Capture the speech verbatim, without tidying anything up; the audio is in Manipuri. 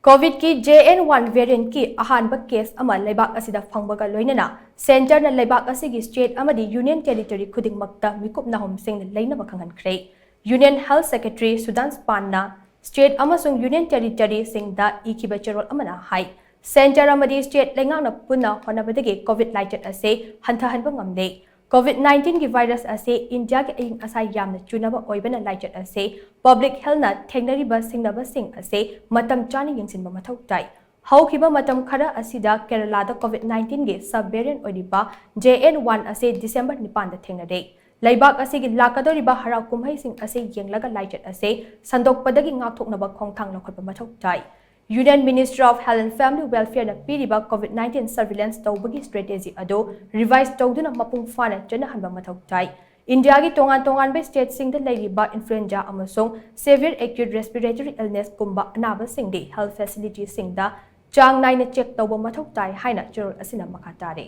ꯀꯣꯚꯤꯗꯀꯤ J N one variantꯀꯤ ꯑꯍꯥꯟꯕ ꯀꯦꯁ ꯑꯃ ꯂꯩꯕꯥꯛ ꯑꯁꯤꯗ ꯐꯪꯕꯒ ꯂꯣꯏꯅꯅ ꯁꯦꯟꯇꯔꯅ ꯂꯩꯕꯥꯛ ꯑꯁꯤꯒꯤ ꯁ꯭ꯇꯦꯠ ꯑꯃꯗꯤ ꯌꯨꯅꯤꯌꯟ ꯇꯦꯔꯤꯇꯣꯔꯤ ꯈꯨꯗꯤꯡꯃꯛꯇ ꯃꯤꯀꯨꯞ ꯅꯥꯍꯨꯝꯁꯤꯡꯅ ꯂꯩꯅꯕ ꯈꯪꯍꯟꯈ꯭ꯔꯦ꯫ ꯌꯨꯅꯤꯌꯟ ꯍꯦꯜꯊ ꯁꯦꯀ꯭ꯔꯦꯇꯔꯤ ꯁꯨꯗꯥꯟꯁ ꯄꯥꯟꯅ ꯁ꯭ꯇꯦꯠ ꯑꯃꯁꯨꯡ ꯌꯨꯅꯤꯌꯟ ꯇꯦꯔꯤꯇꯣꯔꯤꯁꯤꯡꯗ ꯏꯈꯤꯕ ꯆꯦꯔꯣꯜ ꯑꯃꯅ ꯍꯥꯏ, ꯁꯦꯟꯇꯔ ꯑꯃꯗꯤ ꯁ꯭ꯇꯦꯠ ꯂꯩꯉꯥꯛꯅ ꯄꯨꯟꯅ ꯍꯣꯠꯅꯕꯗꯒꯤ ꯀꯣꯚꯤꯗ ꯂꯥꯏꯆꯠ ꯑꯁꯤ ꯍꯟꯊꯍꯟꯕ ꯉꯝꯂꯦ꯫ ꯀꯣꯚꯤꯗ nineteen ꯒꯤ ꯚꯥꯏꯔꯁ ꯑꯁꯤ ꯏꯟꯗꯤꯌꯥꯒꯤ ꯑꯏꯪ ꯑꯁꯥ ꯌꯥꯝꯅ ꯆꯨꯅꯕ ꯑꯣꯏꯕꯅ ꯂꯥꯏꯆꯠ ꯑꯁꯤ ꯄꯕ꯭ꯂꯤꯛ ꯍꯦꯜꯊꯅ ꯊꯦꯡꯅꯔꯤꯕ ꯁꯤꯡꯅꯕꯁꯤꯡ ꯑꯁꯤ ꯃꯇꯝ ꯆꯥꯅ ꯌꯦꯡꯁꯤꯟꯕ ꯃꯊꯧ ꯇꯥꯏ꯫ ꯍꯧꯈꯤꯕ ꯃꯇꯝ ꯈꯔ ꯑꯁꯤꯗ ꯀꯦꯔꯂꯥꯗ ꯀꯣꯚꯤꯗ nineteen ꯒꯤ ꯁꯕ ꯚꯦꯔꯤꯌꯟ ꯑꯣꯏꯔꯤꯕ J N one ꯑꯁꯤ ꯗꯤꯁꯦꯝꯕꯔ ꯅꯤꯄꯥꯟꯗ ꯊꯦꯡꯅꯔꯦ꯫ ꯂꯩꯕꯥꯛ ꯑꯁꯤꯒꯤ ꯂꯥꯛꯀꯗꯧꯔꯤꯕ ꯍꯔꯥꯎ ꯀꯨꯝꯍꯩꯁꯤꯡ ꯑꯁꯤ ꯌꯦꯡꯂꯒ ꯂꯥꯏꯆꯠ ꯑꯁꯤ ꯁꯟꯗꯣꯛꯄꯗꯒꯤ ꯉꯥꯛꯊꯣꯛꯅꯕ ꯈꯣꯡꯊꯥꯡ ꯂꯧꯈꯠꯄ ꯃꯊꯧ ꯇꯥꯏ꯫ Union ministry of health and family ꯋꯦꯜꯐꯤꯌꯔꯅ ꯄꯤꯔꯤꯕ ꯀꯣꯚꯤꯗ nineteen ꯁꯔꯚꯤꯂꯦꯟꯁ ꯇꯧꯕꯒꯤ ꯁ꯭ꯇ꯭ꯔꯦꯇꯦꯖꯤ ꯑꯗꯨ ꯔꯤꯚꯥꯏꯁ ꯇꯧꯗꯨꯅ ꯃꯄꯨꯡ ꯐꯥꯅ ꯆꯠꯅꯍꯟꯕ ꯃꯊꯧ ꯇꯥꯏ꯫ ꯏꯟꯗꯤꯌꯥꯒꯤ ꯇꯣꯉꯥꯟ ꯇꯣꯉꯥꯟꯕ ꯁ꯭ꯇꯦꯠꯁꯤꯡꯗ ꯂꯩꯔꯤꯕ ꯏꯟꯐ꯭ꯂꯨꯑꯦꯟꯖꯥ ꯑꯃꯁꯨꯡ ꯁꯦꯚꯤꯌꯔ ꯑꯦꯀ꯭ꯌꯨꯠ ꯔꯦꯁꯄꯤꯔꯦꯇꯔꯤ ꯏꯜꯅꯦꯁꯀꯨꯝꯕ ꯑꯅꯥꯕꯁꯤꯡꯗꯤ ꯍꯦꯜꯊ ꯐꯦꯁꯤꯂꯤꯇꯤꯁꯤꯡꯗ ꯆꯥꯡ ꯅꯥꯏꯅ ꯆꯦꯛ ꯇꯧꯕ ꯃꯊꯧ ꯇꯥꯏ ꯍꯥꯏꯅ ꯆꯦꯔꯣꯜ ꯑꯁꯤꯅ ꯃꯈꯥ ꯇꯥꯔꯤ꯫